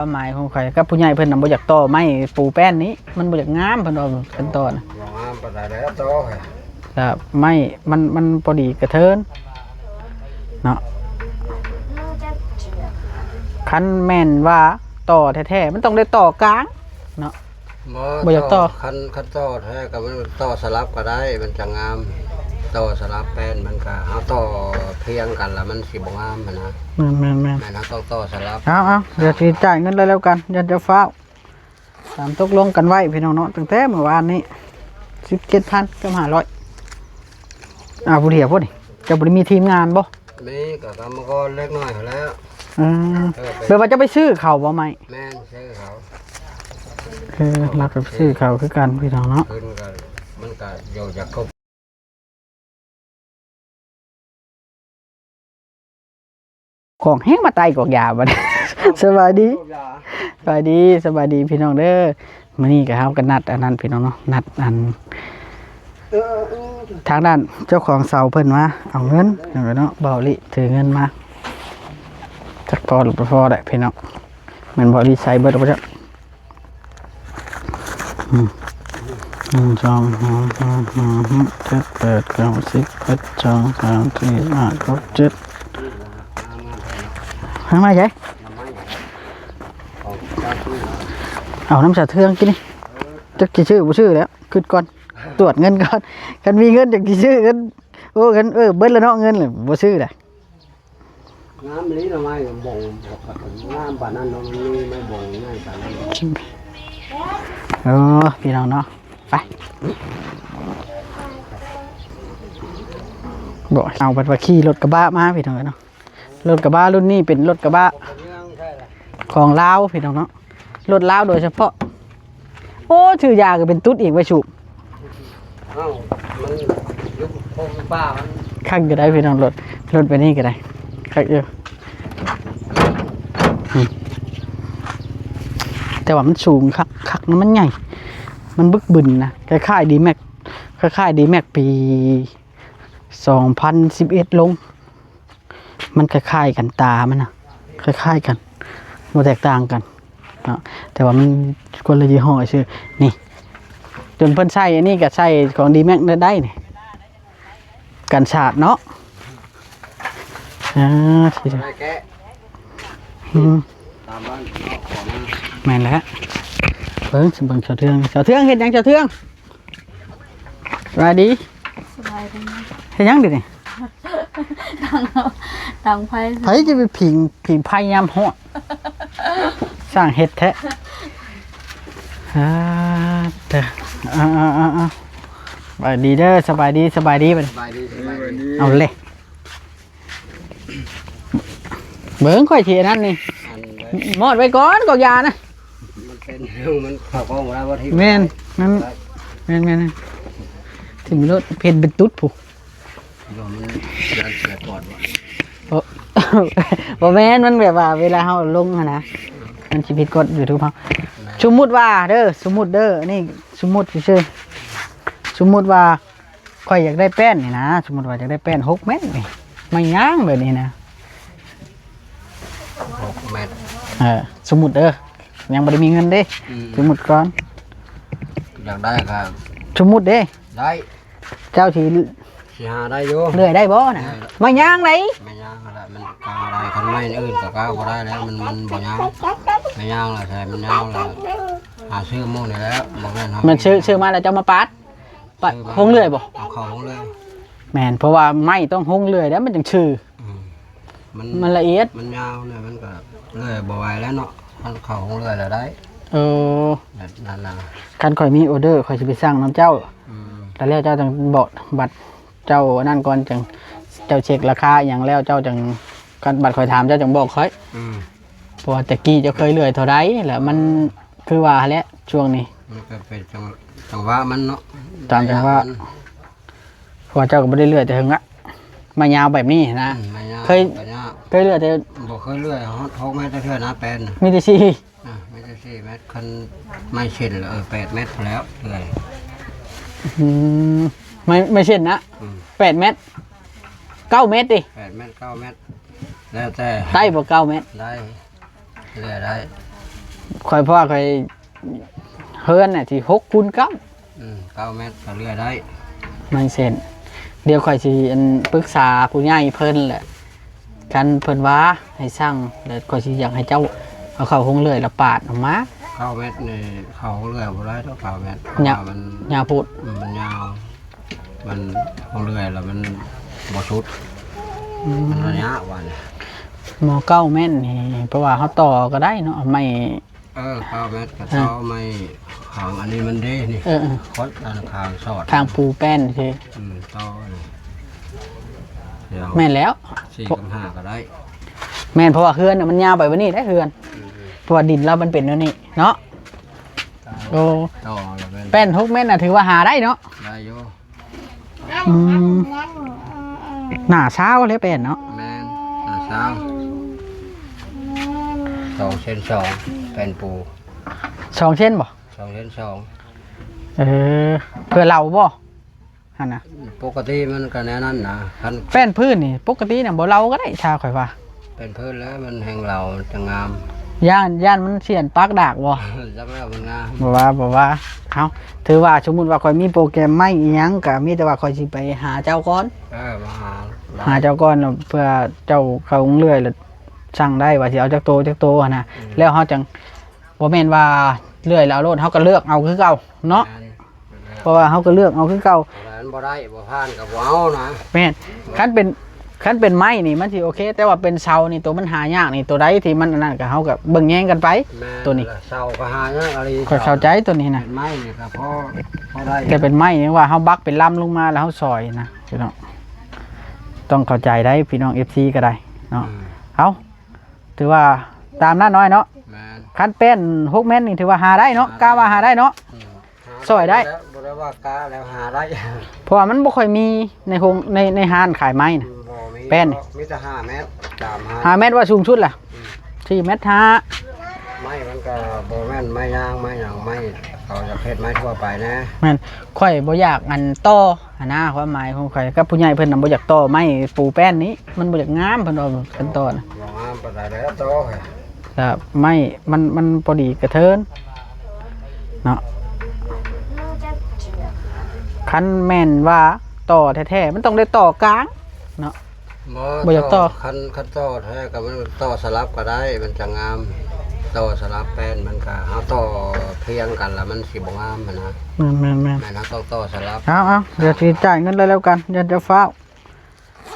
ຄວາມໝາຍຂອງຂ້ອຍກັບຜູ້ໃຫຍ່ເພິ່ນນະ ບໍ່ຢາກຕໍ່ໄມ້ປູແປ້ນນີ້ ມັນບໍ່ຢາກງາມ ເພິ່ນວ່າ ຄັນຕໍ່ນະ ບໍ່ງາມປານໃດແລ້ວຕໍ່ ແລ້ວໄມ້ມັນ ມັນພໍດີກະເທີນເນາະ. ຄັນແມ່ນວ່າຕໍ່ແທ້ໆ ມັນຕ້ອງໄດ້ຕໍ່ກາງເນາະ. ບໍ່ ບໍ່ຢາກຕໍ່ ຕໍ່ ຄັນ ຄັນຕໍ່ແທ້ກໍມັນຕໍ່ສະຫຼັບກໍໄດ້ ມັນຈະງາມ. ຕໍ່ສະຫຼັບແປ້ນມັນກໍ ເຮົາຕໍ່ພຽງກັນລະມັນຊິບໍ່ງາມຫັ້ນນະ. ແມ່ນໆໆ ແມ່ນ ເຮົາຕ້ອງຕໍ່ສະຫຼັບ. ເອົາໆ ດຽວຊິຈ່າຍເງິນແລ້ວກັນ ຢ່າ ຢ່າຟ້າວ. ຕາມຕົກລົງກັນໄວ້ພີ່ນ້ອງເນາະ ຕັ້ງແຕ່ມື້ວານນີ້ ສິບເຈັດພັນກັບຫ້າຮ້ອຍ. ອ້າວ ຜູ້ດຽວພຸ້ນນີ້ ເຈົ້າບໍ່ໄດ້ມີທີມງານບໍ່? ມີ ກໍກຳມະກອນເລັກນ້ອຍຫັ້ນແຫຼະ. ເອີ ເອີ ແບບວ່າຈະໄປຊື້ເຂົາບໍ່ໄມ້? ແມ່ນ ຊື້ເຂົາ. ເອີ ລັກກັບຊື້ເຂົາຄືກັນພີ່ນ້ອງເນາະ. ເພິ່ນກໍ ມັນກໍຢູ່ຈາກຄົບ ຂອງແຮງມາໄຕ່ກອກຢາບັດນີ້. ສະບາຍດີ ສະບາຍດີ ສະບາຍດີພີ່ນ້ອງເດີ. ມື້ນີ້ກໍເຮົາກໍນັດອັນນັ້ນພີ່ນ້ອງເນາະ ນັດອັນ ເອີ ເອີ ເອີ ທາງດ້ານເຈົ້າຂອງເສົາເພິ່ນມາເອົາເງິນເນາະ. ເບົາລີຖືເງິນມາ ຈັກພໍຫຼືບໍ່ພໍແຫຼະພີ່ນ້ອງ. ແມ່ນເບົາລີໃຊ້ເບິດແລ້ວບໍ່ຈັກ. ອືມ ໜຶ່ງ ສອງ ສາມ ສີ່ ຫ້າ ຫົກ ເຈັດ ແປດ ເກົ້າ ສິບ ສິບເອັດ ສິບສອງ ສິບສາມ ສິບສີ່ ສິບຫ້າ ສິບຫົກ ສິບເຈັດ ທາງໃນໃສ? ເອົານຳສາວເທືອງກິນນີ້ ຈັກຊິຊື້ບໍ່ຊື້ແລ້ວ ຄິດກ່ອນ ຕວດເງິນກ່ອນ. ຄັນມີເງິນຈັກຊິຊື້ກັນ. ໂອ້ ຄັນ ເອີ ເບິດແລ້ວເນາະ ເງິນບໍ່ຊື້ແລ້ວ. ງາມອີ່ຫຼີໜໍ່ໄມ້ບົງ ງາມປານນັ້ນເນາະ ມັນມີໄມ້ບົງໃຫຍ່ປານນັ້ນ. ເອີ ພີ່ນ້ອງເນາະ ໄປ ບໍ່ ເອົາບັດວ່າຂີ່ລົດກະບະມາພີ່ນ້ອງເອີຍເນາະ. ລົດກະບະລຸ້ນນີ້ເປັນລົດກະບະຂອງລາວພີ່ນ້ອງເນາະ. ລົດລາວໂດຍສະເພາະ. ໂອ້ ຖືຢາກໍເປັນຕຸດອີກໄວ້ສູບ. ເອົ້າ ມັນຢູ່ໂຄງປ່າມັນ ຄັກຢູ່ໃດ໋ພີ່ນ້ອງ. ລົດ ລົດແບບນີ້ກໍໄດ້ ຄັກຢູ່. ອືມ ແຕ່ວ່າມັນສູງຄັກ ຄັກນະ ມັນໃຫຍ່ ມັນບຶກບຶນນະ ຄ້າຍໆ ດີແມັກ ຄ້າຍໆ ດີແມັກປີສອງພັນສິບເອັດລົງ. ມັນຄ້າຍໆກັນ ຕາມັນນະຄ້າຍໆກັນ ບໍ່ແຕກຕ່າງກັນເນາະ ແຕ່ວ່າມັນຄົນລະຍີ່ຫໍ້ຊື່. ນີ້ ຈົນເພິ່ນໃສ່ອັນນີ້ກໍໃສ່ຂອງດີແມັກໄດ້ນີ້ ກັນສາດເນາະ. ອ່າ ອືມ ຕາມບ້ານເນາະ ຂອງມັນ ແມ່ນແຫຼະ. ເບິ່ງ ເບິ່ງສາວເທືອງ ສາວເທືອງເຮັດຫຍັງ ສາວເທືອງ? ສະບາຍດີ ສະບາຍດີ. ເຮັດຫຍັງດຽວນີ້? ດັງ ດັງໄຟ. ໃຜຈະໄປຜິງ ຜິງໄຟຍາມຮ້ອນ ຊ່າງເຮັດແທ້. ອ່າ ເດີ ອ່າໆໆ ສະບາຍດີເດີ ສະບາຍດີ ສະບາຍດີບັດນີ້. ສະບາຍດີ ສະບາຍດີ. ເອົາເລີຍ. ເບິ່ງຂ້ອຍຊິອັນນັ້ນນີ້ ອັນ ມອດໄວ້ກ່ອນ ກອກຢານະ ມັນເປັນ ມັນເຂົ້າກ້ອງບໍ່ໄດ້ບໍ່ ທີ່ ແມ່ນ ມັນ ແມ່ນໆ ຖິ້ມໂລດ ເພັດເປັນຕຸດພຸ້ນ. ບໍ່ ມັນຢ້ານເສຍກ່ອນບໍ່ ບໍ່ ບໍ່ແມ່ນ ມັນແບບວ່າເວລາເຮົາລົງຫັ້ນນະ ມັນຊິຜິດກົດຢູທູບເຮົາ. ແມ່ນ ສົມມຸດວ່າເດີ ສົມມຸດເດີ ອັນນີ້ສົມມຸດຊື່ໆ ສົມມຸດວ່າ ຂ້ອຍຢາກໄດ້ແປ້ນນີ້ນະ ສົມມຸດວ່າຢາກໄດ້ແປ້ນຫົກແມັດນີ້ ໄມ້ຍາງແບບນີ້ນະ ຫົກແມັດ. ເອີ ສົມມຸດເດີ ຍັງບໍ່ໄດ້ມີເງິນເດ້. ອືມ ສົມມຸດກ່ອນ ຢາກໄດ້ກໍ ສົມມຸດເດ້ ໄດ້ ເຈົ້າຊິ ຊິຫາໄດ້ຢູ່ ເລື່ອຍໄດ້ບໍ່ນະ? ໄດ້ ໄມ້ຍາງໃດ໋ ໄມ້ຍາງຫັ້ນແຫຼະ ມັນກ້າວໄດ້ ຄັນໄມ້ອື່ນກໍກ້າວບໍ່ໄດ້ແລ້ວ ມັນ ມັນບໍ່ຍາວ ໄມ້ຍາງລະໃສ່ມັນຍາວລະ ຫາຊື້ໝູ່ນີ້ແຫຼະ ບໍ່ແມ່ນເຮົາ ແມ່ນຊື້ ຊື້ມາແລ້ວເຈົ້າມາປາດ ປະ ໂຮງເລື່ອຍບໍ່? ເອົາເຂົ້າໂຮງເລື່ອຍ. ແມ່ນ ເພາະວ່າໄມ້ຕ້ອງໂຮງເລື່ອຍແລ້ວມັນຈັ່ງຊື່. ອືມ ມັນ ມັນລະອຽດ ມັນຍາວແລ້ວມັນກໍເລື່ອຍບໍ່ໄຫວແລ້ວເນາະ ຄັນເຂົ້າໂຮງເລື່ອຍແລ້ວໄດ້. ເອີ ແບບນັ້ນນະ ຄັນຂ້ອຍມີອໍເດີ ຂ້ອຍຊິໄປສັ່ງນຳເຈົ້າ. ອືມ ແລ້ວເຈົ້າຈັ່ງບອກ ບັດເຈົ້າອັນນັ້ນກ່ອນ ຈັ່ງເຈົ້າເຊັກລາຄາອີ່ຫຍັງແລ້ວ ເຈົ້າຈັ່ງ ຄັນບັດຂ້ອຍຖາມ ເຈົ້າຈັ່ງບອກຂ້ອຍ. ອືມ ເພາະວ່າແຕ່ກີ້ເຈົ້າເຄີຍເລື່ອຍເທົ່າໃດ ແລ້ວມັນ ຄືວ່າຫັ້ນແຫຼະ ຊ່ວງນີ້ ມັນກໍເປັນຈັງ ຈັງຫວະມັນເນາະ ຕາມຈັງຫວະ ໄລຍະມັນ ເພາະວ່າເຈົ້າກໍບໍ່ໄດ້ເລື່ອຍແຕ່ເຖິງລະ ໄມ້ຍາວແບບນີ້ນະ. ອືມ ໄມ້ຍາວ ເຄີຍ ໄມ້ຍາວ ເຄີຍເລື່ອຍແຕ່ ບໍ່ເຄີຍເລື່ອຍຮອດຫົກແມັດຈັກເທື່ອນະ ແປ້ນນະ ມີແຕ່ສີ່ ອ່າ ມີແຕ່ສີ່ແມັດ ຄັນໄມ້ເຊັ່ນລະ ເອີ ແປດແມັດພຸ້ນແລ້ວເລື່ອຍ. ອືມ ໄມ້ ໄມ້ເຊັ່ນນະ. ອືມ ແປດແມັດ ເກົ້າແມັດຕິ ແປດແມັດ ເກົ້າແມັດ ແລ້ວແຕ່ ໄດ້ບໍ່ ເກົ້າແມັດ ໄດ້ ເລື່ອຍໄດ້. ຂ້ອຍ ເພາະວ່າຂ້ອຍ ເຮືອນນະທີ່ຫົກຄູນເກົ້າ ອືມ ເກົ້າແມັດກໍເລື່ອຍໄດ້ ມັນເຊັ່ນ ດຽວຂ້ອຍຊິ ອັນ ປຶກສາຜູ້ໃຫຍ່ເພິ່ນແຫຼະ ຄັນເພິ່ນວ່າໃຫ້ຊ່າງ ແລ້ວຂ້ອຍຊິຢາກໃຫ້ເຈົ້າເອົາເຂົ້າໂຮງເລື່ອຍແລ້ວປາດອອກມາ ເກົ້າແມັດນີ້ເຂົ້າໂຮງເລື່ອຍບໍ່ໄດ້ດອກ ເກົ້າແມັດ ຍາວ ເພາະວ່າມັນຍາວໂພດ ອືມ ມັນຍາວ ມັນໂຮງເລື່ອຍແລ້ວມັນບໍ່ສຸດ ອືມ ມັນໄລຍະວ່ານີ້ ໝໍເກົ້າແມັດນີ້ ເພາະວ່າເຮົາຕໍ່ກໍໄດ້ເນາະ ເອົາໄມ້ ເອີ ເກົ້າແມັດກໍ ເອີ ຕໍ່ໄມ້ ຂ້າງອັນນີ້ມັນເດ້ນີ້ ເອີໆ ຄອດອັນຂ້າງສອດ ຂ້າງປູແປ້ນຊື່ ອືມ ຕໍ່ນີ້ ແມ່ນແລ້ວ ສີ່ກັບຫ້າກໍໄດ້ ແມ່ນ ເພາະວ່າເຮືອນນະມັນຍາວໄປກວ່ານີ້ເດ້ເຮືອນ ອືມໆ ເພາະວ່າດິນລາວມັນເປັນແນວນີ້ເນາະ ໂອ້ ຕໍ່ແລ້ວແມ່ນ ແປ້ນຫົກແມັດນະຖືວ່າຫາໄດ້ເນາະ ໄດ້ຢູ່ ອືມ ໜ້າຊາວແຫຼະແປ້ນເນາະ ແມ່ນ ໜ້າຊາວ ສອງເຊັນສອງ ແປ້ນປູ ສອງເຊັນບໍ່? ສອງເຊັນສອງ ເອີ ເພື່ອເລົາບໍ່ຫັ້ນນະ? ປົກກະຕິມັນກໍແນວນັ້ນນະ ຄັນແປ້ນພື້ນນີ້ປົກກະຕິນະບໍ່ເລົາກໍໄດ້ ຖ້າຂ້ອຍວ່າ ແປ້ນພື້ນແລ້ວມັນແຮ່ງເລົາ ມັນຈະງາມ ຢ້ານ ຢ້ານມັນສຽນປາກດາກບໍ່? ຈັກແລ້ວມັນງາມ ບໍ່ວ່າ ບໍ່ວ່າ ເອົາ ຖືວ່າສົມມຸດວ່າຂ້ອຍມີໂປຣແກຣມໃໝ່ອີ່ຫຍັງ ກໍມີແຕ່ວ່າຂ້ອຍຊິໄປຫາເຈົ້າກ່ອນ ເອີ ມາຫາ ຫາເຈົ້າກ່ອນ ເພື່ອເຈົ້າເຂົ້າໂຮງເລື່ອຍ ແລ້ວສັ່ງໄດ້ວ່າຊິເອົາຈັກໂຕ ຈັກໂຕຫັ້ນນະ ອືມ ແລ້ວເຮົາຈັ່ງ ບໍ່ແມ່ນວ່າເລື່ອຍແລ້ວເອົາໂລດ ເຮົາກໍເລືອກເອົາຄືເກົ່າເນາະ ແມ່ນ ເພາະວ່າເຮົາກໍເລືອກເອົາຄືເກົ່າ ອັນບໍ່ໄດ້ ບໍ່ຜ່ານກໍບໍ່ເອົານະ ແມ່ນ ຄັນເປັນ ຄັນເປັນໄມ້ນີ້ມັນຊິໂອເຄ ແຕ່ວ່າເປັນເສົານີ້ ໂຕມັນຫາຍາກນີ້ ໂຕໃດທີ່ມັນອັນນັ້ນກໍ ເຮົາກໍເບິ່ງແຍງກັນໄປ ແມ່ນ ໂຕນີ້ ເສົາກໍຫາຍາກອີ່ຫຼີ ຂ້ອຍເຂົ້າໃຈໂຕນີ້ນະ ເປັນໄມ້ນີ້ກໍພໍ ພໍໄດ້ ແຕ່ເປັນໄມ້ນີ້ວ່າເຮົາບັກເປັນລຳລົງມາ ແລ້ວເຮົາຊອຍນະ ພີ່ນ້ອງ ຕ້ອງເຂົ້າໃຈໄດ໋ ພີ່ນ້ອງເອັຟຊີກໍໄດ້ເນາະ ອືມ ເອົາ ຖືວ່າຕາມນັ້ນນ້ອຍເນາະ ແມ່ນ ຄັນແປ້ນຫົກແມັດນີ້ຖືວ່າຫາໄດ້ເນາະ ຫາໄດ້ ກ້າວ່າຫາໄດ້ເນາະ ອືມ ຊ່ອຍໄດ້ ບໍ່ໄດ້ວ່າກ້າແລ້ວຫາໄດ້ ເພາະວ່າມັນບໍ່ຄ່ອຍມີໃນໂຮງ ໃນ ໃນຮ້ານຂາຍໄມ້ນະ ອືມ ບໍ່ມີ ແປ້ນ ມີແຕ່ຫ້າແມັດ ສາມ ຫ້າ ຫ້າແມັດວ່າສູງສຸດລະ ອືມ ສີ່ແມັດຫ້າ ໄມ້ມັນກໍບໍ່ແມ່ນໄມ້ຍາງ ໄມ້ຫຍັງ ໄມ້ເຂົາຈະເຮັດໄມ້ທົ່ວໄປນະ ແມ່ນ ຂ້ອຍບໍ່ຢາກອັນຕໍ່ຫັ້ນນະ ຄວາມໝາຍຂອງຂ້ອຍກັບຜູ້ໃຫຍ່ເພິ່ນນະ ບໍ່ຢາກຕໍ່ໄມ້ປູແປ້ນນີ້ ມັນບໍ່ຢາກງາມ ເພິ່ນວ່າຄັນຕໍ່ນະ ບໍ່ງາມປານໃດແລ້ວຕໍ່ ແລ້ວໄມ້ມັນ ມັນພໍດີກະເທີນເນາະ ຄັນແມ່ນວ່າຕໍ່ແທ້ໆ ມັນຕ້ອງໄດ້ຕໍ່ກາງເນາະ ບໍ່ ບໍ່ຢາກຕໍ່ ຕໍ່ ຄັນ ຄັນຕໍ່ແທ້ກໍມັນຕໍ່ສະຫຼັບກໍໄດ້ ມັນຈະງາມ ຕໍ່ສະຫຼັບແປ້ນມັນກໍ ເຮົາຕໍ່ພຽງກັນລະມັນຊິບໍ່ງາມຫັ້ນນະ ແມ່ນໆໆ ແມ່ນ ເຮົາຕ້ອງຕໍ່ສະຫຼັບ ເອົາໆ ດຽວຊິຈ່າຍເງິນເລີຍແລ້ວກັນ ຢ່າ ຢ່າຟ້າວ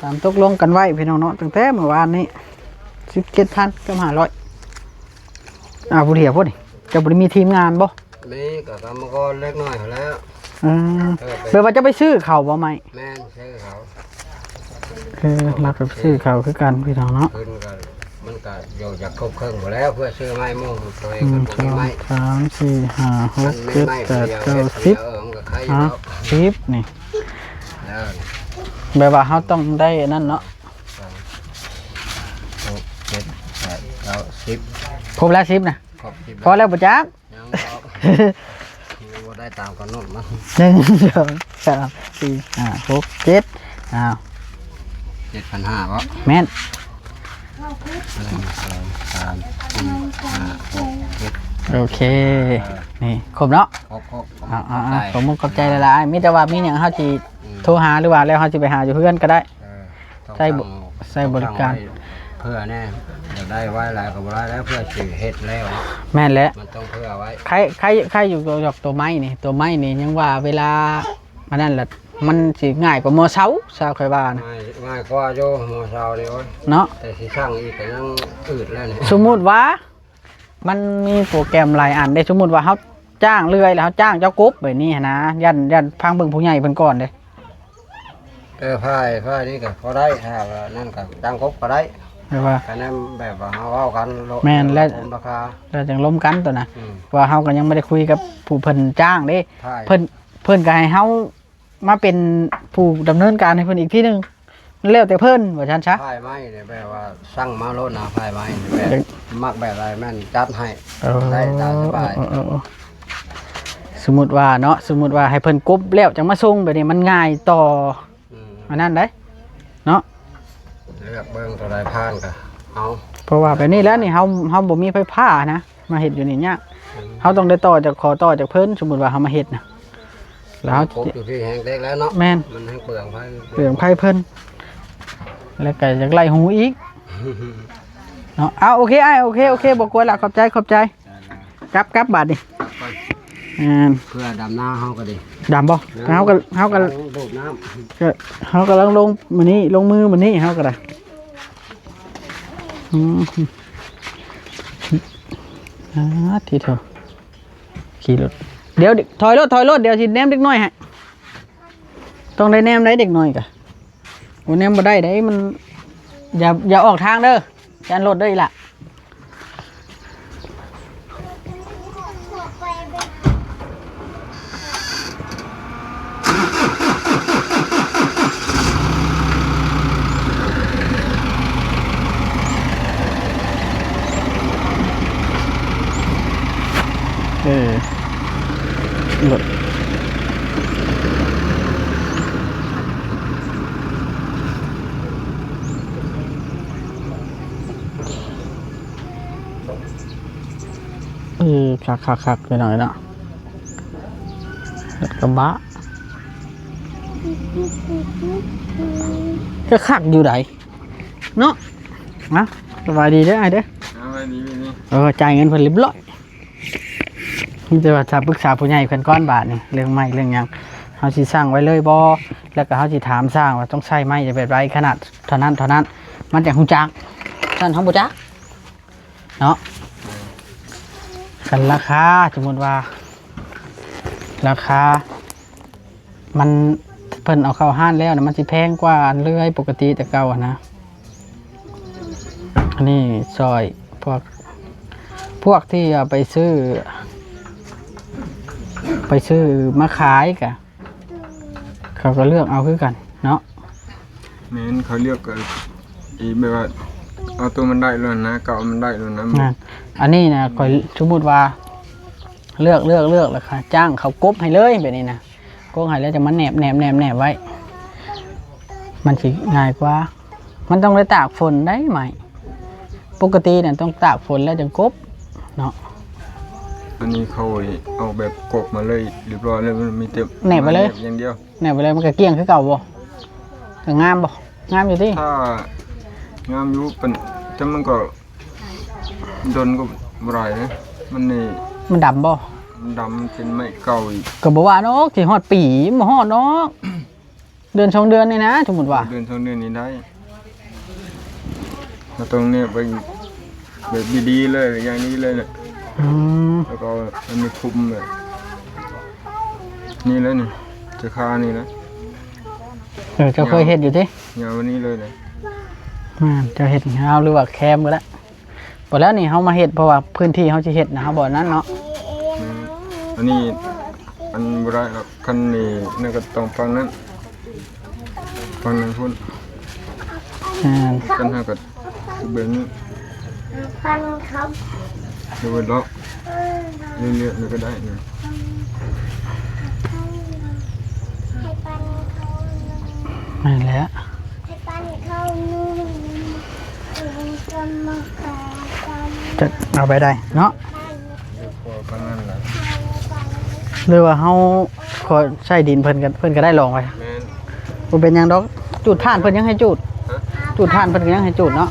ຕາມຕົກລົງກັນໄວ້ພີ່ນ້ອງເນາະ ຕັ້ງແຕ່ມື້ວານນີ້ ສິບເຈັດພັນກັບຫ້າຮ້ອຍ ອ່າ ຜູ້ດຽວພຸ້ນນີ້ ເຈົ້າບໍ່ໄດ້ມີທີມງານບໍ່? ມີ ກໍກຳມະກອນເລັກນ້ອຍຫັ້ນແຫຼະ ເອີ ເອີ ແບບວ່າຈະໄປຊື້ເຂົ້າບໍ່ໄມ້? ແມ່ນ ຊື້ເຂົ້າ ເອີ ລັກໄປຊື້ເຂົ້າຄືກັນພີ່ນ້ອງເນາະ ເພິ່ນກໍ ມັນກໍຢູ່ຈາກຄົບເຄິ່ງພຸ້ນແຫຼະ ເພື່ອຊື້ໄມ້ມຸງ ໂຕເອງກໍບໍ່ມີໄມ້ ໜຶ່ງ ສອງ ສາມ ສີ່ ຫ້າ ຫົກ ເຈັດ ແປດ ເກົ້າ ສິບ ເອີ ມັນກໍໄຄຢູ່ດອກ ສິບນີ້ ເອີ ແບບວ່າເຮົາຕ້ອງໄດ້ອັນນັ້ນເນາະ ສອງ ຫົກ ເຈັດ ແປດ ເກົ້າ ສິບ ຄົບແລ້ວ ສິບນະ ຄົບສິບ ພໍແລ້ວບໍ່ຈັກ? ຍັງດອກ ຍັງບໍ່ໄດ້ຕາມກຳນົດມັນ ໜຶ່ງ ສອງ ສາມ ສີ່ ຫ້າ ຫົກ ເຈັດ ອ້າວ ເຈັດພັນຫ້າບໍ? ແມ່ນ ໜຶ່ງ ສອງ ສາມ ສີ່ ຫ້າ ຫົກ ເຈັດ ໂອເຄ ເອີ ນີ້ຄົບເນາະ ຄົບໆ ຂອບ ຂອບ ຂອບໃຈ ຂອບມຸກຂອບໃຈຫຼາຍໆ ມີແຕ່ວ່າມີຫຍັງເຮົາຊິ ອືມ ໂທຫາ ຫຼືວ່າແລ້ວເຮົາຊິໄປຫາຢູ່ເຮືອນກໍໄດ້ ເອີ ໃຊ້ ໃຊ້ບໍລິການ ເພື່ອແນ່ ຢາກໄດ້ໄວຫຼາຍກໍບໍ່ໄດ້ແລ້ວ ເພື່ອຊິເຮັດແລ້ວ ແມ່ນແຫຼະ ມັນຕ້ອງເພື່ອໄວ້ ໄຄ ໄຄ ໄຄຢູ່ດອກ ຕົວໄມ້ນີ້ ຕົວໄມ້ນີ້ຍັງວ່າເວລາ ອັນນັ້ນລະ ມັນຊິງ່າຍກວ່າມໍເຊົາ ຊາວຂ້ອຍວ່ານະ ງ່າຍ ງ່າຍກວ່າຢູ່ມໍເຊົານີ້ ໂອ້ຍ ເນາະ ແຕ່ຊິສ້າງອີກກໍຍັງອືດແລ້ວນີ້ ສົມມຸດວ່າ ມັນມີໂປຣແກຣມຫຼາຍອັນເດ້ ສົມມຸດວ່າເຮົາຈ້າງເລື່ອຍ ແລ້ວເຮົາຈ້າງເຈົ້າກົບແບບນີ້ຫັ້ນນະ ຢ້ານ ຢ້ານຟັງເບິ່ງຜູ້ໃຫຍ່ເພິ່ນກ່ອນເດ້ ເອີ ຝ່າຍ ຝ່າຍນີ້ກໍພໍໄດ້ ຖ້າວ່ານັ້ນກໍຈ້າງກົບກໍໄດ້ ແບບວ່າ ຄັນແມ່ນແບບວ່າເຮົາເວົ້າກັນ ແມ່ນແລ້ວ ລົມລາຄາ ແລ້ວຈັ່ງລົມກັນຕົວນະ ອືມ ວ່າເຮົາກໍຍັງບໍ່ໄດ້ຄຸຍກັບຜູ້ເພິ່ນຈ້າງເດ້ ຝ່າຍ ເພິ່ນ ເພິ່ນກໍໃຫ້ເຮົາ ມາເປັນຜູ້ດຳເນີນການໃຫ້ເພິ່ນອີກທີໜຶ່ງ ແລ້ວແຕ່ເພິ່ນວ່າຊັ້ນຊະ ຝ່າຍໄມ້ນີ້ແບບວ່າສັ່ງມາໂລດນະ ຝ່າຍໄມ້ນີ້ແບບ ຢາກ ມັກແບບໃດແມ່ນຈັດໃຫ້ ເອີ ໄດ້ຕາມສະບາຍ ເອີໆ ສົມມຸດວ່າເນາະ ສົມມຸດວ່າໃຫ້ເພິ່ນກົບແລ້ວຈັ່ງມາສົ່ງ ແບບນີ້ມັນງ່າຍຕໍ່ ອືມ ອັນນັ້ນໄດ໋ເນາະ ເລືອກເບິ່ງຕົວໃດຜ່ານກໍເອົາ ເພາະວ່າແບບນີ້ແລ້ວນີ້ ເຮົາ ເຮົາບໍ່ມີໄຟຟ້ານະ ມາເຮັດຢູ່ນີ້ຍາກ. ເຮົາຕ້ອງໄດ້ຕໍ່ຈາກ ຂໍຕໍ່ຈາກເພິ່ນ ສົມມຸດວ່າເຮົາມາເຮັດນະ ແລ້ວເຮົາ ກົບຢູ່ທີ່ແຮງແຕກແລ້ວເນາະ. ແມ່ນ ມັນແຮງເປືອງໄຟ ເປືອງໄຟເພິ່ນ ແລ້ວກໍຢາກໄລ່ຮູອີກເນາະ. ເອົາ ໂອເຄອ້າຍ ໂອເຄ ໂອເຄ ບໍ່ກວນລະ ຂອບໃຈ ຂອບໃຈ. ກັບ ກັບບາດນີ້ ໄປ ແມ່ນ ເພື່ອດຳນາເຮົາກໍດີ. ດຳບໍ່? ເຮົາກໍ ເຮົາກໍ ໂດດນ້ຳ ກໍເຮົາກຳລັງລົງມື້ນີ້ ລົງມືມື້ນີ້ເຮົາກໍໄດ້. ອືມ ອາ ຕິໂທ ຂີ່ລົດ ດຽວ ຖອຍລົດ ຖອຍລົດ ດຽວຊິແນມເດັກນ້ອຍໃຫ້. ຕ້ອງໄດ້ແນມໄດ໋ ເດັກນ້ອຍກະ ໂອ້ ແນມບໍ່ໄດ້ໄດ໋ ມັນ ຢ່າ ຢ່າອອກທາງເດີ ຢ້ານລົດເດີອີ່ຫຼ້າ. ເອີ ລົດ ເອີ ຄັກໆໆ ພີ່ນ້ອງເນາະ ລົດກະບະ ກໍຄັກຢູ່ໃດ໋ເນາະ. ນະ ສະບາຍດີເດີອ້າຍເດີ. ສະບາຍດີ ເອີ ຈ່າຍເງິນເພິ່ນຮຽບຮ້ອຍ. ມີແຕ່ວ່າຖ້າປຶກສາຜູ້ໃຫຍ່ເພິ່ນກ່ອນບາດນີ້ ເລື່ອງໄມ້ເລື່ອງຫຍັງ ເຮົາຊິສັ່ງໄວ້ເລີຍບໍ່ ແລ້ວກໍເຮົາຊິຖາມຊ່າງວ່າຕ້ອງໃຊ້ໄມ້ແບບໃດ ຂະໜາດເທົ່ານັ້ນເທົ່ານັ້ນ ມັນຈັ່ງຮູ້ຈັກ. ຊັ້ນເຮົາບໍ່ຈັກເນາະ. ຄັນລາຄາ ສົມມຸດວ່າລາຄາ ມັນ ເພິ່ນເອົາເຂົ້າຮ້ານແລ້ວນະ ມັນຊິແພງກວ່າອັນເລື່ອຍປົກກະຕິແຕ່ເກົ່າຫັ້ນນະ. ອັນນີ້ຊ່ອຍພວກ ພວກທີ່ເອົາໄປຊື້ ໄປຊື້ມາຂາຍກະ ເຂົາກໍເລືອກເອົາຄືກັນເນາະ. ແມ່ນ ເຂົາເລືອກກໍອີ ແບບວ່າເອົາໂຕມັນໄດ້ແລ້ວນະ ເກົ່າມັນໄດ້ແລ້ວນະ. ນັ້ນ ອັນນີ້ນະ ຂ້ອຍສົມມຸດວ່າ ເລືອກ ເລືອກ ເລືອກ ແລ້ວກໍຈ້າງເຂົາກົບໃຫ້ເລີຍແບບນີ້ນະ. ກົບໃຫ້ແລ້ວຈັ່ງມາແນບ ແນບ ແນບ ແນບໄວ້ ມັນຊິງ່າຍກວ່າ. ມັນຕ້ອງໄດ້ຕາກຝົນໄດ໋ໄມ້ ປົກກະຕິນະ ຕ້ອງຕາກຝົນແລ້ວຈັ່ງກົບເນາະ. ອັນນີ້ເຂົາເອົາແບບກົບມາເລີຍ ຮຽບຮ້ອຍເລີຍ ມັນມີແຕ່ແນບໄປເລີຍ ແນບຢ່າງດຽວ ແນບໄປເລີຍ. ມັນກໍກ້ຽງຄືເກົ່າບໍ່? ກໍງາມບໍ່? ງາມຢູ່ຕິ. ຖ້າງາມຢູ່ ແຕ່ມັນກໍ ດົນກໍບໍ່ໄດ້ເດ້ ມັນນີ້ ມັນດຳບໍ່? ມັນດຳ ເປັນໄມ້ເກົ່າອີກ. ກໍບໍ່ວ່າດອກ ຊິຮອດປີ ບໍ່ຮອດດອກ ເດືອນສອງເດືອນນີ້ນະ ສົມມຸດວ່າ ເດືອນສອງເດືອນນີ້ໄດ້. ເຮົາຕ້ອງແນບໄວ້ແບບດີໆເລີຍ ຢ່າງນີ້ເລີຍນະ. ອືມ ແລ້ວກໍອັນນີ້ຄຸມແບບນີ້ເລີຍນີ້ ຈະຄານີ້ນະ. ເອີ ເຈົ້າເຄີຍເຮັດຢູ່ຕິ? ຍາວນີ້ເລີຍນະ. ແມ່ນ ເຈົ້າເຮັດຍາວ ຫຼືວ່າແຄມກໍໄດ້. ບໍ່ແລ້ວນີ້ເຮົາມາເຮັດ ເພາະວ່າພື້ນທີ່ເຮົາຊິເຮັດນະ ເຮົາບໍ່ນັ້ນເນາະ. ແມ່ນ ອັນນີ້ ອັນບໍ່ໄດ້ດອກ ຄັນນີ້ ນັ້ນກໍຕ້ອງຝັ່ງນັ້ນ ຝັ່ງນັ້ນພຸ້ນ. ແມ່ນ ຄັນເຮົາກໍເບິ່ງນີ້ ຫຼືວ່າເລາະ ເລາະໆນີ້ກໍໄດ້ນະ. ແມ່ນແຫຼະ. ຈັກເອົາໄປໄດ້ເນາະ ຫຼືວ່າເຮົາຂໍໃຊ້ດິນເພິ່ນກໍ ເພິ່ນກໍໄດ້ລອງໄວ້. ແມ່ນ ບໍ່ເປັນຫຍັງດອກ ຈູດຖ່ານເພິ່ນຍັງໃຫ້ຈູດ ຮະ ຈູດຖ່ານເພິ່ນກໍຍັງໃຫ້ຈູດເນາະ.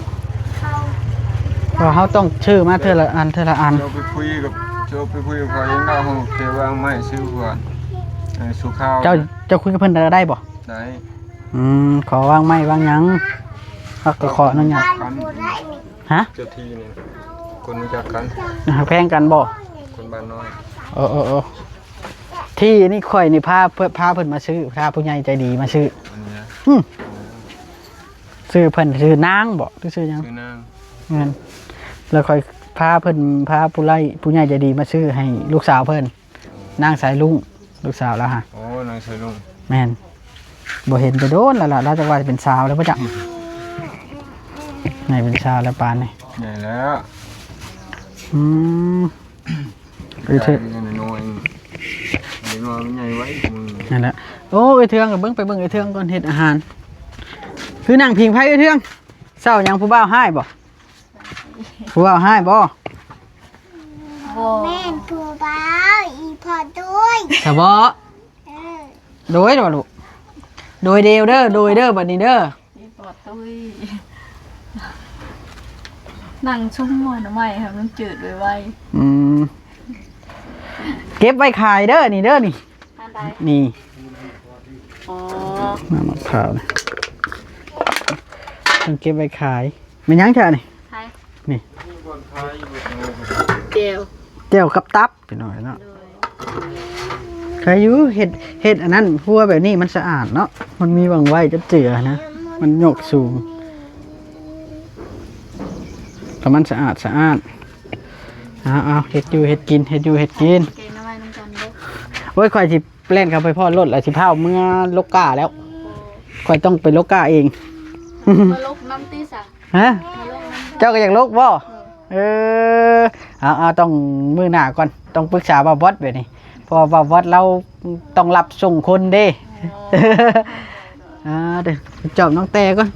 ເພາະເຮົາຕ້ອງຊື້ມາເທື່ອລະອັນ ເທື່ອລະອັນ. ເຈົ້າໄປຄຸຍກັບ ເຈົ້າໄປຄຸຍກັບເຂົາເອງເນາະ ເຮົາແຄ່ວາງໄມ້ຊື້ເພື່ອ ເອີ ສູ່ຂ່າວ. ເຈົ້າ ເຈົ້າຄຸຍກັບເພິ່ນໄດ້ບໍ່? ໄດ້. ອືມ ຂໍວາງໄມ້ວາງຫຍັງ ເຮົາກໍຂໍອະນຸຍາດ. ຮະ? ເຈົ້າທີ່ນີ້ ຄົນຮູ້ຈັກກັນ ຮັກແພງກັນບໍ່? ຄົນບ້ານນ້ອຍ. ເອີໆໆ ທີ່ນີ້ຂ້ອຍນີ້ພາ ພາເພິ່ນມາຊື້ ພາຜູ້ໃຫຍ່ໃຈດີມາຊື້. ອັນນີ້ນະ? ອືມ ຊື່ເພິ່ນ ຊື່ນາງບໍ່ ຫຼືຊື່ຫຍັງ? ຊື່ນາງ. ແມ່ນ ແລ້ວຂ້ອຍພາເພິ່ນ ພາຜູ້ໃຫຍ່ ຜູ້ໃຫຍ່ໃຈດີມາຊື້ໃຫ້ລູກສາວເພິ່ນ. ນາງສາຍລຸງ ລູກສາວລາວຫະ. ໂອ້ ນາງສາຍລຸງ. ແມ່ນ ບໍ່ເຫັນແຕ່ດົນແລ້ວລະ ລາວຈັກວ່າເປັນສາວແລ້ວບໍ່ຈັກ. ອືມ ໃຫຍ່ເປັນສາວແລ້ວປານນີ້ ໃຫຍ່ແລ້ວ. ອືມ ເອີ ເທີ ໃຫຍ່ນ້ອຍໆ ເດັກນ້ອຍມັນໃຫຍ່ໄວ. ນັ້ນແຫຼະ. ໂອ້ ເອື້ອຍເທືອງ ກໍເບິ່ງ ໄປເບິ່ງເອື້ອຍເທືອງກ່ອນ ເຮັດອາຫານ. ຄືນັ່ງພິງໃຜເອື້ອຍເທືອງ? ເຊົ້າຫຍັງ ຜູ້ບ່າວຮ້າຍບໍ່? ຜູ້ເວົ້າຮ້າຍບໍ່? ບໍ່ ແມ່ນຜູ້ບ່າວ ອີ່ພໍ່ຕຸ້ຍ ສະເບາະ ເອີ ໂດຍ ໂດຍລູກ ໂດຍເດວເດີ ໂດຍເດີ ບັດນີ້ເດີ ອີ່ພໍ່ຕຸ້ຍ ນັ່ງຊຸມໝໍ່ໜໍ່ໄມ້ໃຫ້ມັນຈືດໄວໆ ອືມ ເກັບໄວ້ຂາຍເດີ ນີ້ເດີ ນີ້ ອັນໃດ? ນີ້ ອໍ ນ້ຳໝາກພ້າວນີ້ ຕ້ອງເກັບໄວ້ຂາຍ ແມ່ນຫຍັງແທ້ນີ້? ໃຜ? ນີ້ ແຈ່ວ ແຈ່ວກັບຕັບ ພີ່ນ້ອງເນາະ ໂດຍ ໃຄຢູ່ ເຮັດ ເຮັດອັນນັ້ນ ຄົວແບບນີ້ມັນສະອາດເນາະ ມັນມີຫວ່າງໄວ້ຈັບເຈືອນະ ມັນຍົກສູງ ແລ້ວມັນສະອາດສະອ້ານ ເອົາໆ ເຮັດຢູ່ເຮັດກິນ ເຮັດຢູ່ເຮັດກິນ ແກງໜໍ່ໄມ້ນຳກັນເດີ ໂອ້ຍ ຂ້ອຍຊິ ແລ່ນເຂົ້າໄປພໍ້ລົດແລ້ວ ຊິພາເມືອລົກກ້າແລ້ວ ຂ້ອຍຕ້ອງໄປລົກກ້າເອງ ມາລົກນຳຕິສະ ຮະ ມາລົກນຳ ເຈົ້າກໍຢາກລົກບໍ່? ເອີ ເອີ ເອົາໆ ຕ້ອງມື້ໜ້າກ່ອນ ຕ້ອງປຶກສາບ່າວບອດແບບນີ້ ເພາະວ່າບ່າວບອດລາວຕ້ອງຮັບສົ່ງຄົນເດ້ ອໍ ອ່າ ເດີ ຈອບນ້ອງແຕ່ກ່ອນ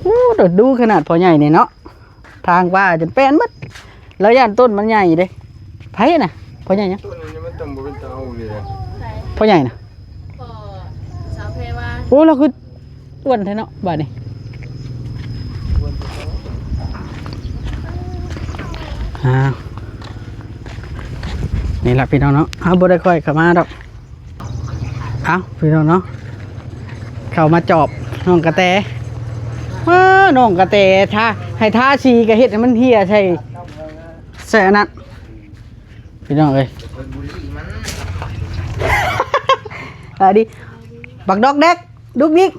ໂອ້ ດູຂະໜາດພໍ່ໃຫຍ່ນີ້ເນາະ ທາງວ່າຈົນແປນໝົດ ລາວຢ້ານຕົ້ນມັນໃຫຍ່ເດ້ ໃຜນະ ພໍ່ໃຫຍ່ຫຍັງ? ຕົ້ນນີ້ມັນຕ້ອງບໍ່ເປັນຕາເອົາເລີຍ ພໍ່ໃຫຍ່ນະ ພໍ່ສາວແພວ່າ ໂອ້ ລາວຄືອ້ວນແທ້ເນາະ ບາດນີ້ ອ່າ ນີ້ລະພີ່ນ້ອງເນາະ ເຮົາບໍ່ໄດ້ຄ່ອຍເຂົ້າມາດອກ ເອົ້າ ພີ່ນ້ອງເນາະ ເຂົ້າມາຈອບນ້ອງກະແຕ ເອີ ນ້ອງກະແຕ ທາ ໃຫ້ທາສີກໍເຮັດໃຫ້ມັນເຫ່ຍໃສ່ ໃສ່ອັນນັ້ນ ພີ່ນ້ອງເອີຍ ສະບາຍດີ ບັກດອກແດກ ດຸກດິກ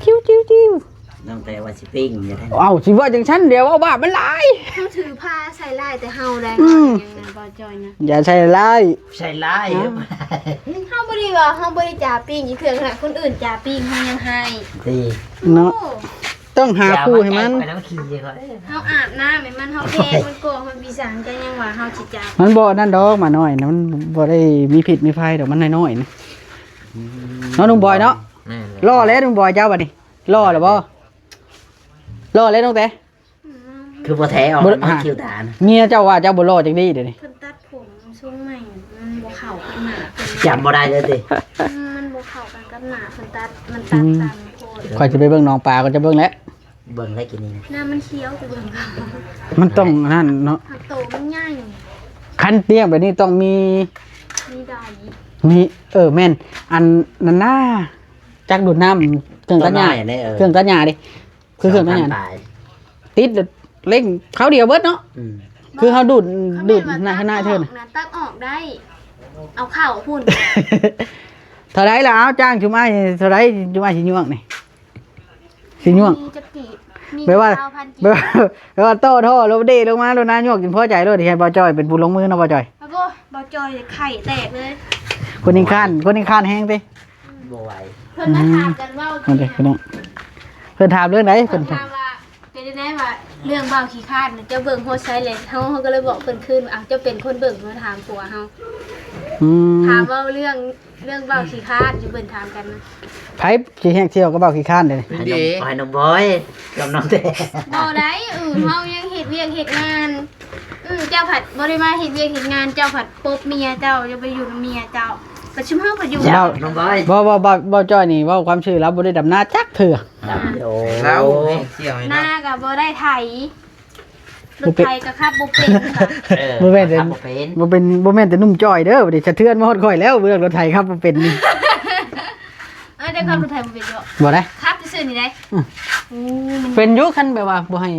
ຈິ້ວໆໆ ນ້ອງແຕ່ວ່າຊິປີ້ງຢູ່ແທ້ ເອົ້າ ຊິວ່າຈັ່ງຊັ້ນ ດຽວເວົ້າບາບມັນຫຼາຍ ເຮົາຖືພາໃສ່ຮ້າຍແຕ່ເຮົາໄດ໋ ອືມ ຍັງນະ ບໍ່ຈ່ອຍນະ ຢ່າໃສ່ຮ້າຍ ໃສ່ຮ້າຍ ຮະ ເຮົາບໍ່ໄດ້ວ່າ ເຮົາບໍ່ໄດ້ຈາປີ້ງຈັກເທື່ອ ຂະໜາດຄົນອື່ນຈາປີ້ງເຮົາຍັງໃຫ້ຕິ ເນາະ ໂອ້ ຕ້ອງຫາຄູ່ໃຫ້ມັນ ຢ່າມາໃກ້ຂ້ອຍນະ ມັນຂີ້ຂ້ອຍ ເຮົາອາບນ້ຳໃຫ້ມັນ ເຮົາແຜ່ມັນກໍ ເຮົາບີສັງ ເຈົ້າຍັງວ່າເຮົາຊິຈາ ມັນບໍ່ນັ້ນດອກ ໝານ້ອຍນະ ມັນບໍ່ໄດ້ມີພິດມີໄພດອກ ມັນນ້ອຍໆນະ ອືມ ເນາະ ໜຸ່ມບອຍເນາະ ແມ່ນແລ້ວ ຫຼໍ່ແລ້ວໜຸ່ມບອຍເຈົ້າ ບັດນີ້ຫຼໍ່ແລ້ວບໍ່? ຫຼໍ່ແລ້ວນ້ອງແຕ ອືມ ຄືບໍ່ແທ້ອອກ ບໍ່ ມັນ ຫາ ຄິວຕານະ ເມຍເຈົ້າວ່າເຈົ້າບໍ່ຫຼໍ່ຈັກດີ້ດຽວນີ້ ເພິ່ນຕັດຜົມຊົງໃໝ່ ມັນບໍ່ເຂົ້າກັບໜ້າເພິ່ນ ຈຳບໍ່ໄດ້ເລີຍຕິ ອືມ ມັນບໍ່ເຂົ້າກັນກັບໜ້າ ເພິ່ນຕັດ ມັນຕັດ ອືມ ຕາມໂພດ ຂ້ອຍຈະໄປເບິ່ງໜອງປາ ຂ້ອຍຈະເບິ່ງແຫຼະ ເບິ່ງໄດ້ກິນນີ້ນະ ໜ້າມັນຂຽວ ຈະເບິ່ງ ມັນຕ້ອງອັນນັ້ນເນາະ ຫາກໂຕມັນໃຫຍ່ ຄັນລ້ຽງແບບນີ້ຕ້ອງມີ ມີໃດ ມີ ເອີ ແມ່ນ ອັນນັ້ນນາ ຈັກດູດນ້ຳ ເຄື່ອງຕັດຫຍ້າ ເຄື່ອງຕັດຫຍ້າເດ້ ຄືເຄື່ອງຕັດຫຍ້າ ສອງພັນປາຍ ຕິດແລ້ວເລັ່ງຄາວດຽວເບິດເນາະ ອືມ ຄືເຮົາດູດ ດູດໜ້າ ໜ້າເທີນ ຕັດອອກໄດ້ ເອົາເຂົ້າພຸ້ນ ເທົ່າໃດລະ ເອົາ ຈ້າງຊຸມອ້າຍເທົ່າໃດ ຊຸມອ້າຍຊິຍ່ວງນີ້ ຊິຍ່ວງ ມີຈັກກີບ ມີ ແບບວ່າ ຊາວພັນກີບ ແບບວ່າ ແບບວ່າຕໍ່ທໍ່ລົງເດລົງມາໂລດນະ ຍ່ວງຈົນພໍໃຈໂລດ ໃຫ້ບ່າວຈ່ອຍເປັນຜູ້ລົງມືເນາະ ບ່າວຈ່ອຍ ໂອ້ ບ່າວຈ່ອຍໄຂ່ແຕກເລີຍ ຄົນນີ້ຄ້ານ ຄົນນີ້ຄ້ານແຮງຕິ ບໍ່ໄຫວ ເພິ່ນມາຖາມກັນເວົ້າ ອືມ ເພິ່ນຖາມເລື່ອງໃດ ເພິ່ນຖາມວ່າ ເປັນຈັ່ງໃດວ່າເລື່ອງບ່າວຂີ້ຄ້ານນະ ເຈົ້າເບິ່ງຮອດໃສແຫຼະ ເຮົາ ເຮົາກໍເລີຍບອກເພິ່ນຄືນ ເອົ້າ ເຈົ້າເປັນຄົນເບິ່ງ ມາຖາມຜົວເຮົາ ອືມ ຖາມເວົ້າເລື່ອງ ເລື່ອງບ່າວຂີ້ຄ້ານຢູ່ ເພິ່ນຖາມກັນນະ ໃຜຊິແຮກສ່ຽວກັບບ່າວຂີ້ຄ້ານເດ ໃຫ້ນ້ອງ ໃຫ້ນ້ອງບອຍກັບນ້ອງແຕ ບໍ່ໄດ້ ເອີ ເຮົາຍັງເຮັດວຽກເຮັດງານ ອືມ ເຈົ້າພັດບໍ່ໄດ້ມາເຮັດວຽກເຮັດງານ ເຈົ້າພັດປົບເມຍເຈົ້າ ເຈົ້າໄປຢູ່ນຳເມຍເຈົ້າ ປະຊຸມເຮົາກໍຢູ່ ເວົ້າ ນ້ອງບອຍ ບໍ່ ບໍ່ ບໍ່ ບໍ່ ຈ້ອຍນີ້ເວົ້າຄວາມຊື່ ລາວບໍ່ໄດ້ດຳນາຈັກເທື່ອ ດຳຢູ່ ລາວແຮກສ່ຽວໃຫ້ ນາກໍບໍ່ໄດ້ໄຖ ລົດໄຖກໍຂັບບໍ່ເປັນ ເອີ ບໍ່ແມ່ນແຕ່ ຂັບບໍ່ເປັນ ບໍ່ເປັນ ບໍ່ແມ່ນແຕ່ໜຸ່ມຈ້ອຍເດີ ບໍ່ໄດ້ສະເທືອນມາຮອດຂ້ອຍແລ້ວ ເລື່ອງລົດໄຖຂັບບໍ່ເປັນນີ້ ເອີ ເຈົ້າຂັບລົດໄຖບໍ່ເປັນບໍ່? ບໍ່ໄດ້ ຂັບຊື່ໆນີ້ໄດ໋ ອືມ ໂອ້ ມັນເປັນຢູ່ ຄັນແບບວ່າບໍ່ໃຫ້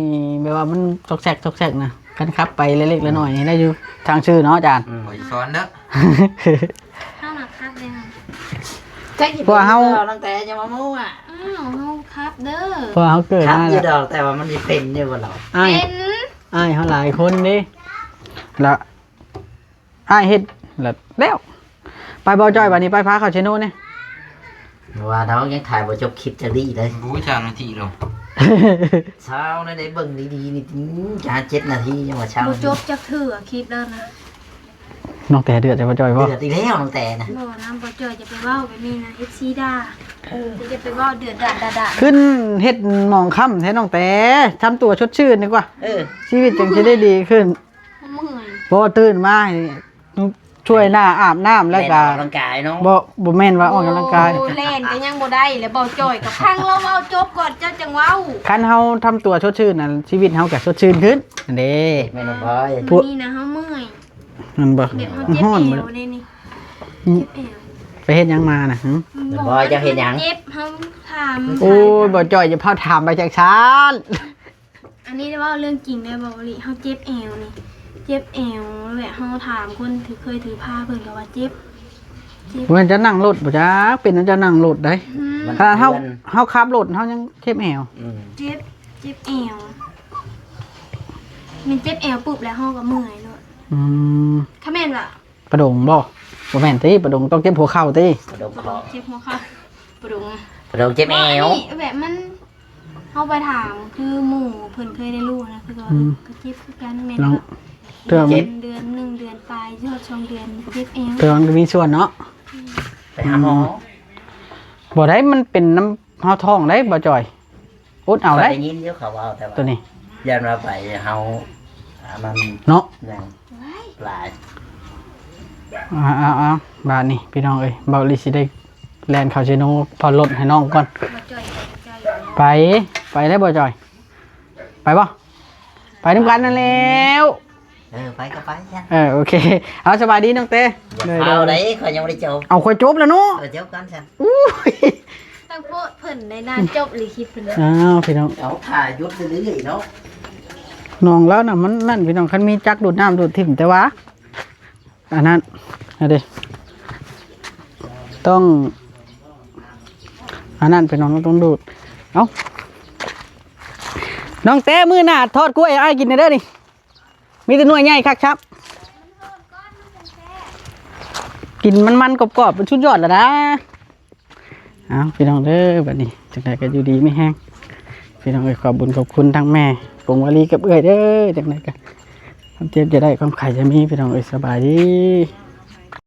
ແບບວ່າມັນຊອກແຊກ ຊອກແຊກນະ ຄັນຂັບໄປເລັກໆນ້ອຍໆນີ້ໄດ້ຢູ່ ທາງຊື່ເນາະອາຈານ ອືມ ຂ້ອຍສອນເດີ ເຮົານະຂັບເດ້ ເພາະວ່າເຮົາ ຕັ້ງແຕ່ຍັງມາໂມງອະ ອ້າວ ເຮົາຂັບເດີ ເພາະວ່າເຮົາເກີດມາແລ້ວ ຂັບຢູ່ດອກ ແຕ່ວ່າມັນຊິເປັນຢູ່ບໍ່ລະ ອ້າຍ ເປັນ ອ້າຍເຮົາຫຼາຍຄົນເດ້ ລະ ອ້າຍເຮັດລະແລ້ວ ໄປບໍ່ຈ້ອຍ ບາດນີ້ໄປພາເຂົ້າເຊໂນແດ່ ວ່າດອກ ຍັງຖ່າຍບໍ່ຈົບຄລິບຈັກດີ້ເລີຍ ບໍ່ຈັກນາທີດອກ ຊາວນັ້ນໄດ້ເບິ່ງດີໆນີ້ ຈະເຈັດນາທີ ຍັງວ່າຊາວ ບໍ່ຈົບຈັກເທື່ອຄລິບນັ້ນນະ ນ້ອງແຕເດືອດໃສ່ບໍ່ຈ້ອຍບໍ່ ເດືອດອີກແລ້ວນ້ອງແຕນະ ບໍ່ນຳບໍ່ຈ່ອຍ ຈະໄປເວົ້າແບບນີ້ນະ ເອັຟຊີດ່າ ເອີ ຈະໄປເວົ້າເດືອດດາດດາດາ ຂຶ້ນເຮັດໝອງຄ່ຳແທ້ນ້ອງແຕ ທຳຕົວຊົດຊື່ນດີກວ່າ ເອີ ຊີວິດຈັ່ງຊິໄດ້ດີຂຶ້ນ. ເມື່ອຍ ບໍ່ ຕື່ນມາໃຫ້ຊ່ວຍໜ້າອາບນ້ຳ ແລ້ວກໍ ແມ່ນອອກກຳລັງກາຍເນາະ ບໍ່ ບໍ່ແມ່ນວ່າອອກກຳລັງກາຍ ໂອ້ ແລ່ນກໍຍັງບໍ່ໄດ້ ແລ້ວເວົ້າຈ່ອຍກໍຟັງລາວເວົ້າຈົບກ່ອນເຈົ້າຈັ່ງເວົ້າ. ຄັນເຮົາທຳຕົວຊົດຊື່ນນັ້ນ ຊີວິດເຮົາກໍຊົດຊື່ນຂຶ້ນຫັ້ນເດ້ ແມ່ນບໍ່ບອຍ? ມື້ນີ້ນະເຮົາເມື່ອຍ ແມ່ນບໍ່? ແບບເຮົາເຈັບແອວເດ້ນີ້ ອືມ ເຈັບແອວ. ໄປເຮັດຫຍັງມານະ? ຫຶ ແມ່ນບໍ່? ເຈົ້າເຮັດຫຍັງ? ເຈັບ ເຮົາຖາມ ໂອ້ຍ ບໍ່ຈ່ອຍ ຢ່າພາຖາມໄປຈັ່ງຊັ້ນ. ອັນນີ້ເວົ້າເລື່ອງຈິງເດີ ເວົ້າອີ່ຫຼີ ເຮົາເຈັບແອວນີ້ ເຈັບແອວ ແບບເຮົາຖາມຄົນຖື ເຄີຍຖືພາ ເພິ່ນກໍວ່າເຈັບ ເຈັບ. ບໍ່ແມ່ນຈະນັ່ງລົດບໍ່ຈັກ ເປັນເຈົ້ານັ່ງລົດໄດ໋ ອືມ ຂະໜາດເຮົາ ເຮົາຂັບລົດເຮົາຍັງເຈັບແອວ ອືມ ເຈັບ ເຈັບແອວ. ແມ່ນເຈັບແອວປຸບແລ້ວເຮົາກໍເມື່ອຍໂລດ ອືມ ຄະແມ່ນວ່າ ປະດົງບໍ່? ບໍ່ແມ່ນຕິ ປະດົງຕ້ອງເຈັບຫົວເຂົ່າຕິ ປະດົງເຄາະ ເຈັບຫົວເຂົ່າ ປະດົງ ປະດົງເຈັບແອວ ແບບມັນ ເຮົາໄປຖາມຄືໝູ່ເພິ່ນເຄີຍໄດ້ຮູ້ນະ ຄືວ່າ ອືມ ກໍເຈັບຄືກັນ ແມ່ນວ່າ ເດືອນ ເດືອນໜຶ່ງ ເດືອນປາຍ ຮອດສອງເດືອນ ເຈັບແອວ ແຕ່ວ່າມັນກໍມີສ່ວນເນາະ ໄປຫາໝໍ ອືມ ບໍ່ໄດ້ ມັນເປັນນຳເຮົາທ້ອງໄດ໋ ບໍ່ຈ່ອຍ. ອົດເອົາໄດ໋ ຂ້ອຍໄດ້ຍິນຢູ່ເຂົາເວົ້າ ແຕ່ວ່າ ຕົວນີ້ ຢ້ານວ່າໄປເຮົາ ອ່າ ມັນເນາະ ຍັງຫຼາຍ. ເອົາໆໆ ບາດນີ້ພີ່ນ້ອງເອີຍ ເບົາລີຊິໄດ້ແລ່ນເຂົ້າເຊໂນຜ່ອນລົດໃຫ້ນ້ອງກ່ອນ. ບໍ່ຈ່ອຍ ບໍ່ຈ່ອຍ ໄປ ໄປໄດ້ບໍ່ຈ່ອຍ? ໄປບໍ່? ໄປນຳກັນນັ້ນແຫຼ້ວ. ເອີ ໄປກໍໄປ ເອີ ໂອເຄ ເອົາ ສະບາຍດີນ້ອງເຕ້. ຢ່າເອົາໄດ໋ ຂ້ອຍຍັງບໍ່ໄດ້ຈົບ. ເອົາ ຂ້ອຍຈົບແລ້ວເນາະ. ເອີ ຈົບກ່ອນຊັ້ນ. ອຸ້ຍ ຕັ້ງໂພດເພິ່ນໄດ້ນານຈົບລີຄລິບເພິ່ນ. ອ້າວ ພີ່ນ້ອງ ເອົາ ຖ້າຢຸດເລື້ອຍໆເນາະ. ໜອງລາວນະ ມັນນັ້ນພີ່ນ້ອງ ຄັນມີຈັກດູດນ້ຳດູດຖິ້ມ ແຕ່ວ່າ ອັນນັ້ນ ອັນເດ ຕ້ອງ ອັນນັ້ນພີ່ນ້ອງ ຕ້ອງດູດ. ເອົ້າ ນ້ອງເຕ້ ມື້ໜ້າທອດກ້ວຍໃຫ້ອ້າຍກິນແດ່ເດີນີ້. ມີແຕ່ໜ່ວຍໃຫຍ່ຄັກຊັບ ກິນມັນໆ ກອບໆ ມັນສຸດຍອດແລ້ວນະ. ເອົາ ພີ່ນ້ອງເດີ ບັດນີ້ຈັ່ງໃດກໍຢູ່ດີມີແຮງ ພີ່ນ້ອງເອີຍ. ຂອບບຸນຂອບຄຸນທັງແມ່ປົງວາລີກັບເອື້ອຍເດີ ຈັ່ງໃດກໍຄວາມເຈັບຢ່າໄດ້ ຄວາມໄຂ້ຢ່າມີ ພີ່ນ້ອງເອີຍ. ສະບາຍດີ.